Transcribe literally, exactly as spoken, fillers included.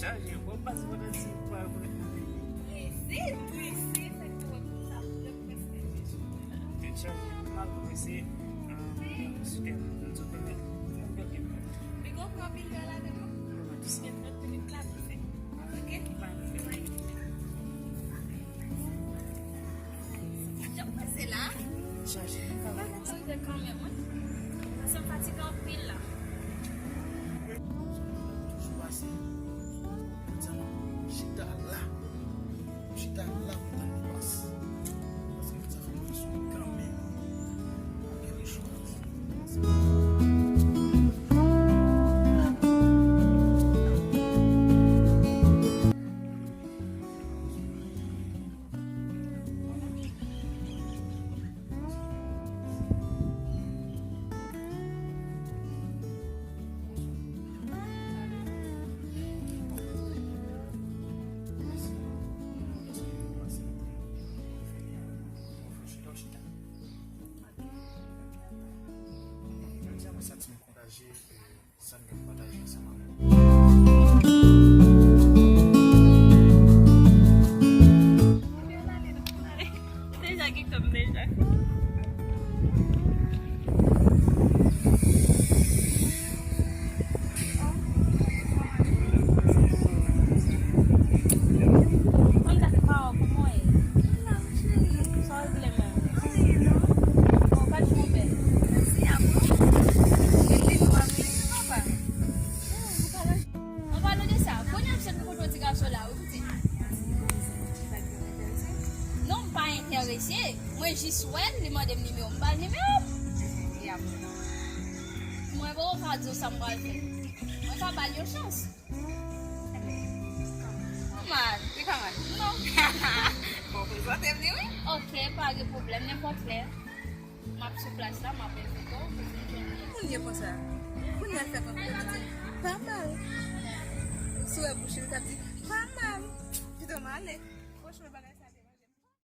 Chaje ankò, m pa sipote di m pral prese. Prese, prese, sa k fè w ap di sa, m prèske deja. Tèt chaje, m ap prese, ah, sou tèt, m sou tèt, m gade. Li gon pran anpil lè ladan non. Gen trant minit la pou fè. Ok? Jan pase la. Chaje. Mwen pa konsantre kanmenm, wi. Paske m fatige anpil la. Toujou pase. Jodi a m ap chita la. M chita la pou tann li pase. Paske jodi a fò m pran swen kanmenm. Pa gen lechwa. Sa n ap pataje ansanm avè w. Deja gen kòm deja. Kòm sa fè pa wè kòman w ye. Sa w regle menm. Bon, pa twonpe. Mèsi a bro. Mwen pa nan An palan de sa, kounye a m sot pou kote ti gason la, wi, koute. Non, m pa enterese. Mwen jis wè l, li mande m nimewo, m ba l nimewo m. Mwen poko ka di w sa m pral fè. Mwen ka ba l yon chans. Kòman? Li pa mal? Non. Bon, prezante m li, wi. Ok, pa gen pwoblèm, nenpòt lè. M ap sou plas la, m ap envite w pou vin jwenn li. Kounye konsa. Kounye a l fè kanpe, l ap di, "Pa mal." Ou sou wè bouch li, l ap di, "Pa mal." Pito m ale.